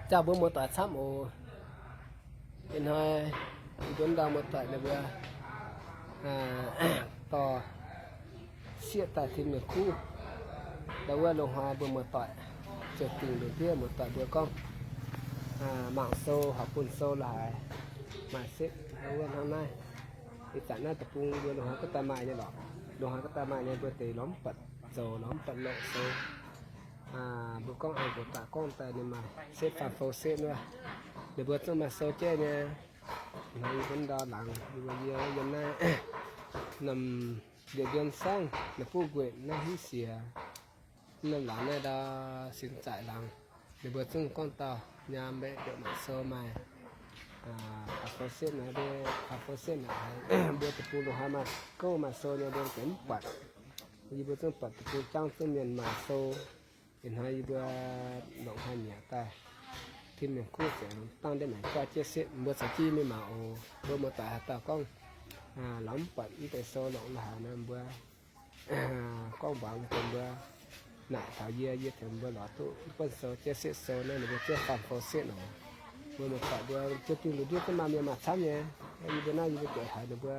Jaa mbuo muoz-doic camv oc. Ih hnoi yie mbuo ndau muoz-doic ninh mbuo dorh sieqv daaih tim mienh kuv. Ndau wuov loz-hnoi mbuo muoz-doic ziouc dingc lungh ndiev muoz-doic mbuo gorngv mangc sou, horpc bun sou la'haic maaih setv. Ndau wuov hnangv naaiv, ih zanc naaiv deic-bung mbuo loz-hnoi gov daaih maaih nyei lorqc. Loz-hnoi gov daaih maaih nyei mbuo deix lorz mv buatc zoux, lorz mv buatc longc sou. Mbuo gorngv aengx nqox daaih gorngv daaih ninh maaih setv faam fou setv wuov. Ninh mbuo zungv maaih sou jaiv nyei. Ih hnoi yie mbuo ndau laangz, yie mbuo yie yiem naaiv norm ndie-ndien saangv, ninh buv nquenc naaiv hiv siex, norm laangz naaiv ndau sin zaaic laangz. Ninh mbuo zungv gorngv dauh nyaam mbaeqc mbuoqc mangc sou maaih faam fou setv naaiv, faam fou setv naaiv, mbuo deic-bung loz-hnoi maaih gouv maaih sou nyei mbuo deix mv buatc. Yie mbuo zungv buatc deic-bung jangv zungv mienh maaih sou. Ih hnoi yie mbuo longc haaix nyungc daaih tim mienh kuv ziouc dangh ndiev maengc jauv jienv setv, mbuo caux jienv mingh mangc oc. Mbuo muoz-doic haaix dauh gorngv lorz mv buatc mv deix sou longc la'haic nor, mbuo gorngv mbuangz taux mbuo naaic taux yie, yie tengx mbuo lorz duqv buonv sou, jienv setv sou naaiv ninh mbuo jienv faam fou setv oc. Mbuo muoz-doic mbuo ziouc dingh lungh ndiev zungv maaih mienh maaih camv nyei. Yie mbuo naaiv yie mbuo deix haiz ninh mbuo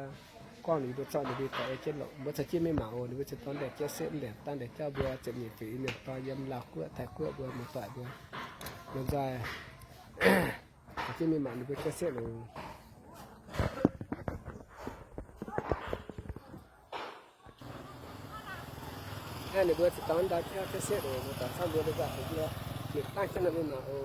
gorngv, ninh mbuo zorqv ninh mbuo daaih ei jienv longc, mbuo caux jienv mingh mangc oc. Ninh mbuo ziouc dorn daaih jienv setv mv ndeic dangh ndeic jauv mbuo ziepc nyeic fingx mienh dorn yiem Laauv guoqv, Taiv guoqv mbuo muoz-doic mbuo. Mbuo nzoih caux jienv mingh mangc ninh mbuo jienv setv oc. Naaiv ninh mbuo ziouc dorn ndau jienv setv oc. Mbuo dorh camv mbuo, mbuo daaih mbuo mingh dangh jienv nor mingh mangc oc.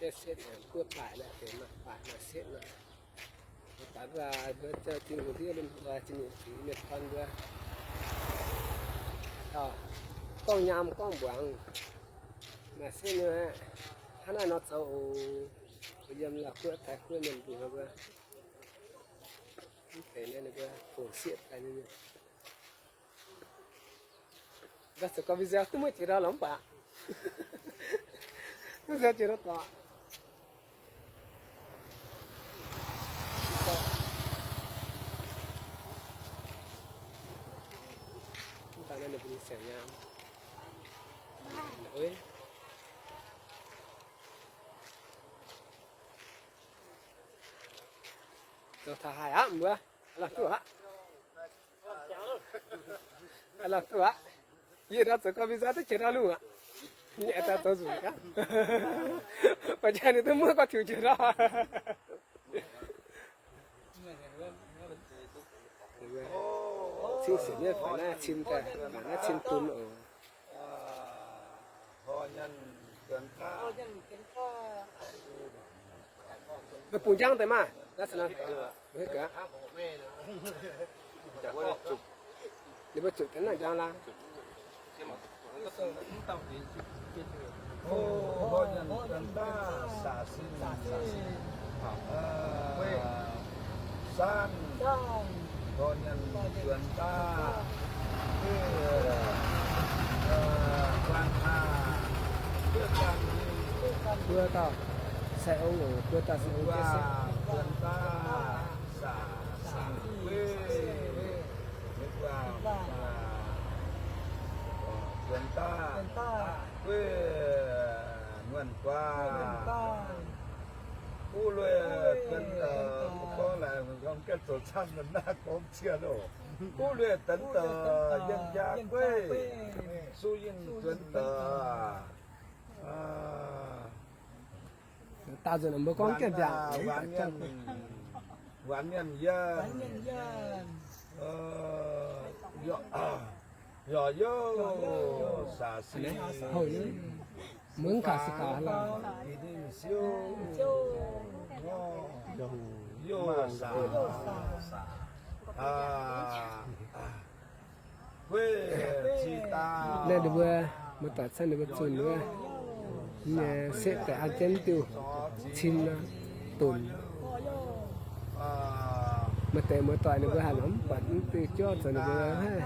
Jienv setv naaic, guoqv baaic naaic, deix maaih baaic maaih setv naaic. Mbuo daaih mbuo, mbuo za'gengh lungh ndiev lungh nzoih za'gengh fingx mienh dorn mbuo gorngv nyaam gorngv mbuangz maaih setv nyei aqv. Hnangv naaiv nor zoux oc. Mbuo yiem Laauv guoqv, Taiv guoqv mienh mbuox mbuo, mv deix naaiv ninh mbuo fungx sieqv daaih nyei. Ndau zoux gorx video duqv mueiz jiex ndau lorz mv baac. Mv nzauh jiex ndau dorngx. Mv baac naaiv ninh mbuo nyei siang nyaam. Zoux taux haaix aqv mbuo? Aav, duqv aqv. Aav, duqv aqv. Yie ndau zoux gorx-mienh nzauh duqv jiex ndau lungh aqv. Yie aengx daaih zoux nzunc gaax. Ba'jangx ninh duqv muoqv gorx tiux jiex ndau. Cing sienx nyei faix naaiv cin daaih, faix naaiv cin bun oc. Meih bungx njang deix maah, naaiv se nor, ninh mbuo zuqc deix naaiv njang laa. Hov nyanc juonx daav, saac sin, saac sin, saac sin, gueiv, saanv, hov nyanc juonx daav, gueiv, guan aa, gueiv guan, gueiv dauh sai-ong oc, gueiv dauh sai-ong jienv setv. Juonx daav, saac sin, gueiv, guan, juonx daav, gueiv, nguonh guaav. Guv lueiz deix daaih, gorngv laengz gorngv gengh zoux camv naaiv gorngv cien oc. Guv lueiz deix daaih, yienh jaa gueiv, su yinh deix daaih. Daauh nzunc mbuo gorngv gengh mbiaauc, waanc mienh yienh, yaac youh saac sin, mungv kaac se gaax laac, youh saac, gueiv, ci daaih. Naaiv ninh mbuo muoz-doic camv ninh mbuo zunh wuov nyei setv daaih an jienv diuh cin nor, dunc. Maaih deix muoz-doic ninh mbuo haaix nor mv buatc mv diuh jauv zoux ninh mbuo haiv.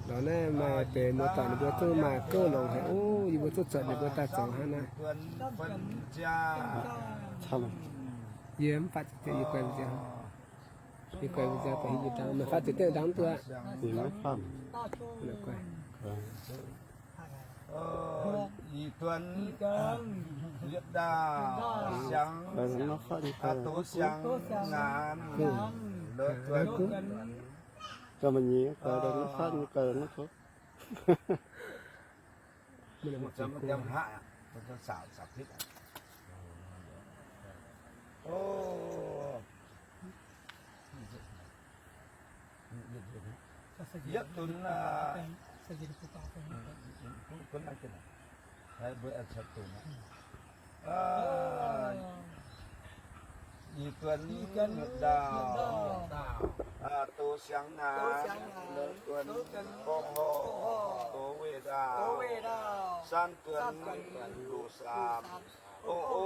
Lorz naaiv maaih deix muoz-doic ninh mbuo duqv maaih gouv longx haic. Ov, yie mbuo duqv zorqv ninh mbuo daaih zoux hnangv naaiv. Yie mv faatv, yie guai mbuo nziaaux, yie guai mbuo nziaaux daaih hiuv nyei dangh, meih faatv ziepc diuh dangh duqv aqv. Ih tuan, yietc dauh siangx, doz siangx ngaanc, lorz tuan. Yietv dunx, ih tuan, dauh, doz siangx ngaanc, lorz tuan, gorngv horc, doz weih ndaauh, saanv tuan, luqc saax, o, o,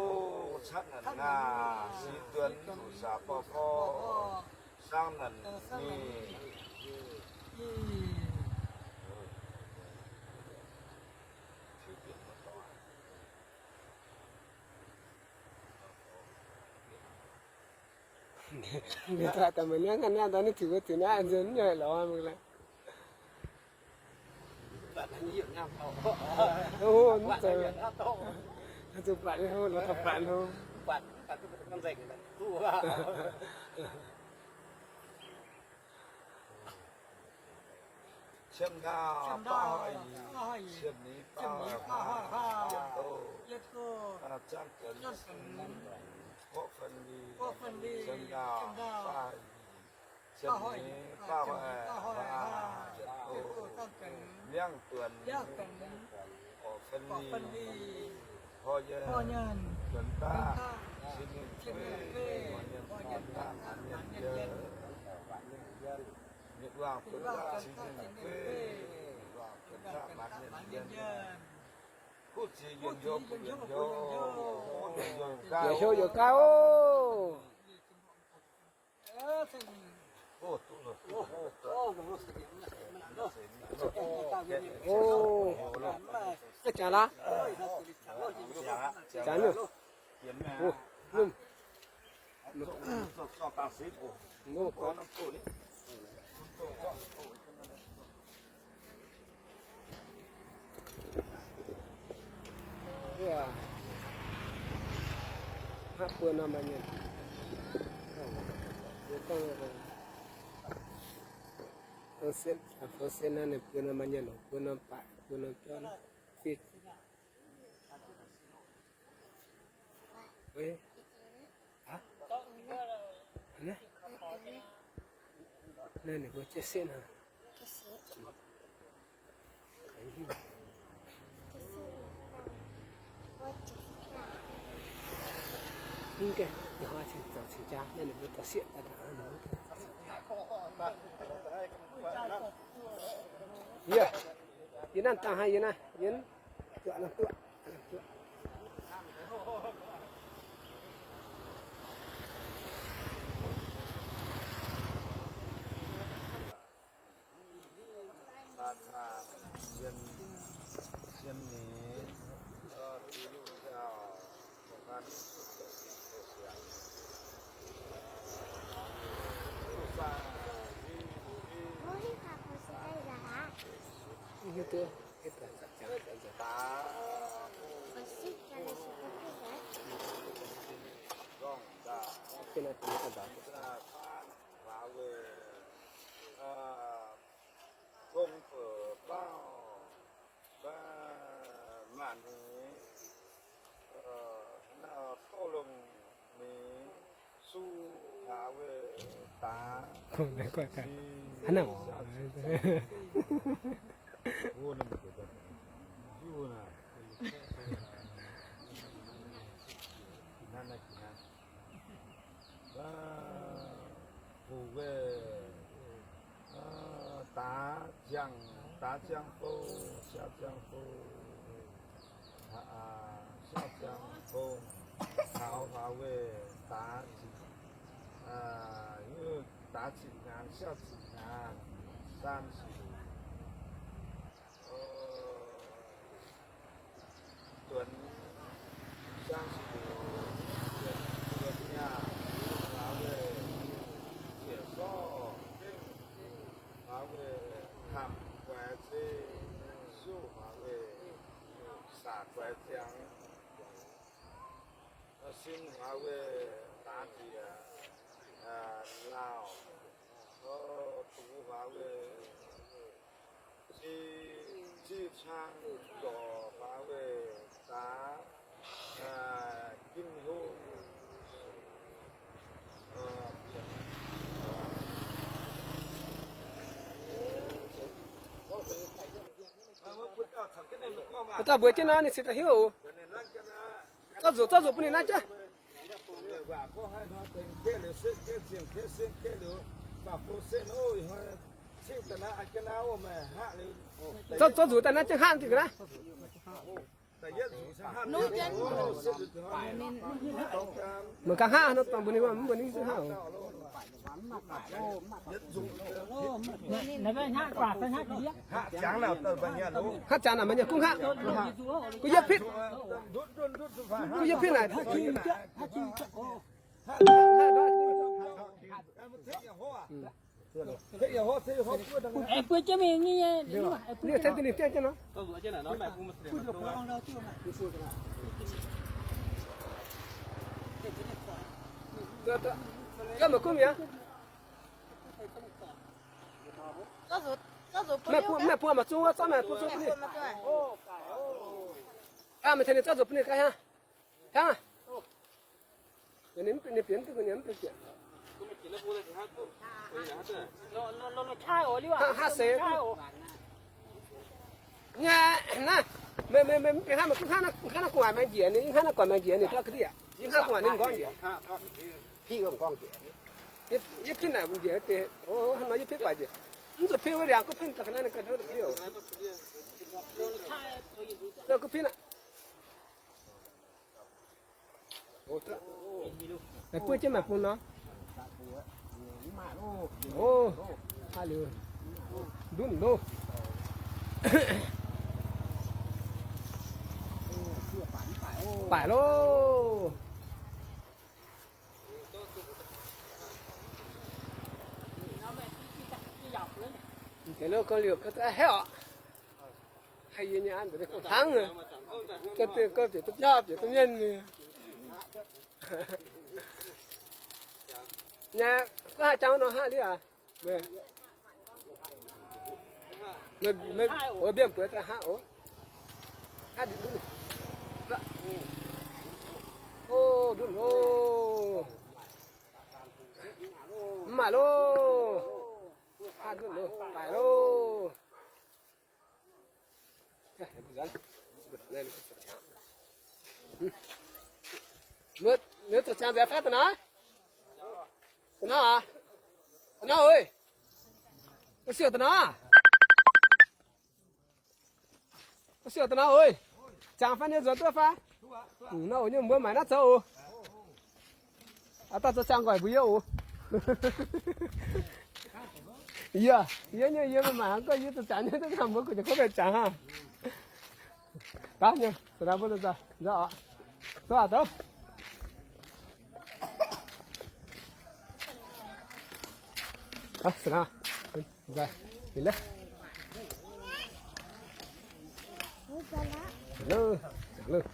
catv nanc ngaah, six tuan, luqc saax borqv gorqv, saangv nanc nyeic. Mienh daaih meih niangv ganh niangv daaih, ninh ziux mbuo ziux naaiv nzunc nyei lorz mingh lorqc. Zuqc buatc nyei hlo, lorz taux buatc hlo. Qiemx ndaauh baav hoic, qiemx nyic baav hoic, yietv doz, zaangv zuonx, gorqv fen li, qiemx ndaauh baav hoic, qiemx nyic baav hoic, yietv doz, miangv duonx, gorqv fen li, horh nyanc, duonx daav, cien mienh gueiv, horh nyanc duonx daav, maanc mienh yiem. Mienh waac-guoqv daaih cien mienh gueiv, mienh waac-guoqv daaih maanc mienh yiem. Kuv ziqc yuonc hnyouv bun yuonc hnyouv, yuonc hnyouv yaac gauh. Jaax laav. Jaax nyungc. Hnangv buo norm maaih mienh, buo norm maaih mienh, buo norm baac, buo norm jauv. Naaiv ninh mbuo jienv setv hnangv. Mv gaengh, zoux cing jaa, naaiv ninh mbuo dorh sieqv daaih. Yie, yie naaiv dangh haaix, yie naaiv, yie duqv, duqv. Gong-beuc baauh, maanc nyei, dorh longc nyei, su hlaax weih daax. Hoc weih daax ziangh, daax ziangh fou, siaaux ziangh fou, siaaux ziangh fou, taux hlaax weih daax ziqc, daax ziqc ngaanc, siaaux ziqc ngaanc, saam sic, ziangx, sin huaax weih daaix njiec, lauh, duqv huaax weih, ziqc cang zorc huaax weih daaix, ginh hungh. Dauh mbuox jienv nor, ninh cingx daaih hiuv oc. Zorqv nzuqc, zorqv nzuqc bun ninh naaiv jaav. Zorqv, zorqv nzuqc daaih naaiv jienv hngaqv diuh ga'naaiv. Meih ganh hngaqv nor, dongh mbuo ninh mv mbuo ninh hngaqv oc. Hngaqv jangx naaic, meih nyei gunv hngaqv. Guv yietv pitv. Guv yietv pitv naaic. Gaav meih gunv mi'aqv. Meih buo, meih buo maiv zungv wuov, zorqv meih buo zungv bun ninh. Aa, meih tengx ninh zorqv nzuqc bun ninh gaax hnangv. Hnangv aac. Ninh, ninh bieqc mv duqv, ninh mv bieqc. Hnangv, hnangv seix. Naaiv, meih, meih, meih mv bieqc hnangv, meih gunv hnangv naaiv, hnangv naaiv gu'nguaaic maengx njiec ninh, hnangv naaiv gu'nguaaic maengx njiec ninh, ga'diev. Yie hnangv gu'nguaaic ninh nqorngv njiec. Yie, yie pitv naaic njiec deix, o, hnangv nor yie pitv gu'nguaaic njiec. Mv zuqc pitv wuov ndiangx, gunv pitv ga'naaiv, gunv pitv oc. Gunv pitv aqv. Meih buov jienv maaih bung nor. O, aa liuz, ndutv loh. Baaic loh. Deix lo gauh liouc gauh haeqv oc. Haih yie nyei an nzunc hnangv, gauh bieqc duqv biauv bieqc duqv mienh. Naaiv, gauh haih jangx nor haav liuz aac. Meih, meih, o, mienh bueix daaih haav oc. Haav ndutv. O, ndutv loh. Mv maaih loh. Haav ndutv loh. Baaic loh. Mbuo, mbuo zuqc ziangx nzengc fai da'naaiv? Da'naaiv aac? Da'naaiv oc. Mbuo siouc da'naaiv aac? Mbuo siouc da'naaiv oc. Ziangx fai nyei nzuonx duqv fai? Naaiv oc, nyei mbuo maaic naaiv zoux oc. Aa, dauh zoux ziangx nqoi mbuo yie oc. Yie, yie nyei yie maaic hnangv gorngv yie zuqc ziangx nyei, mbuo gu'nyuoz kov mengh ziangx hnangv. Daaih nyei, za'naaiv mbuo nzauh, nzauh oc. Zoux aac, zoux. Aa, za'naaiv, nzauh, ninh leh. Za'naaiv, za'naaiv.